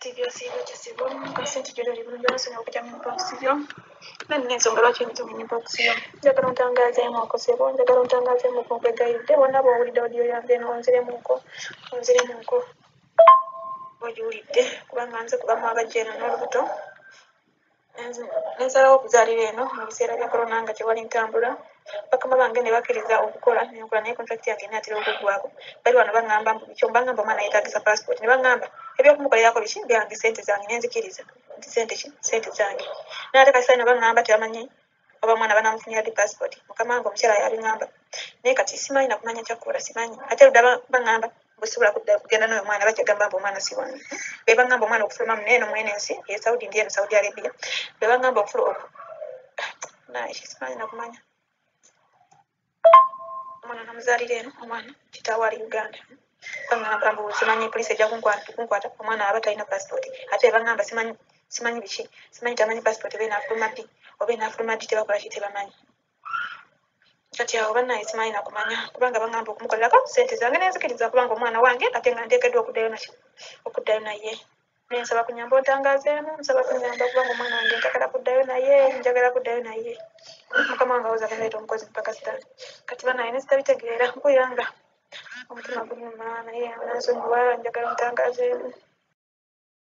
TV osiiba kyasiba kasente gy'oli bulungi onsonyiwa okujja mu inbox yo. Nange ensonga lwaki nze mu inbox yo. Njagala ontangaazeemuko ssebo, njagala ontangaazeemuko nkwegayiridde bonna b'owulidde audio yange eno onziremuko, onziremuko. Ogiwulidde kubanga nze kubamu abajja eno n'olubuto. Nensalawo okuzaalira eno mu biseera bya korona nga tewali ntambula. Bakama bange ne bakkiriza okukola nenkola naye contract yange enaatera okuggwako. Bali wano baŋŋamba mbu biki baŋŋamba omwana yeetaagisa passport ne baŋŋamba ebyokumukolerako biki byange ssente zange ne nzikiriza nti ssente ki ssente zange. Naye ate kati eno baŋŋamba tebamanyi oba omwana banaamufunira ddi passport. Mukama wange omukyala yabiŋŋamba naye kati simanyi na kumanya kyakukola simanyi. Ate ludda baŋŋamba mbu sisobola kugenda n'oyo omwana bajja gamba mbu omwana si wange. Be baŋŋamba omwana okufuluma muno mweno ensi e Saudi ndi eno Saudi Arabia. Be baŋŋamba okufuluma naye simanyi na kumanya. Omwana namuzaalira eno omwana kitaawe ali Uganda. Baŋŋamba mbu simanyi poliisi ejja kunkwata omwana aba talina passport. Ate baŋŋamba simanyi biki simanyi tamanyi passport oba enaafuluma ddi oba enaafuluma ddi tebakola ki tebamanyi. Kati awo bannaye simanyi na kumanya kubanga baŋŋamba okumukolerako ssente zange nenzikiriza kubanga omwana wange ate nga nteekeddwa okuddayo naki okuddayo naye. Naye nsaba kunyamba ontangaazeemu nsaba kunyamba kubanga omwana wange njagala kuddayo naye njagala kuddayo naye. Mukama wange awoza agenda omukozi mu Pakistan. Kati bannaye ne sitabitegeera mpulira nga omutima gunnuma naye nansonyiwa njagala ontangaazeemu.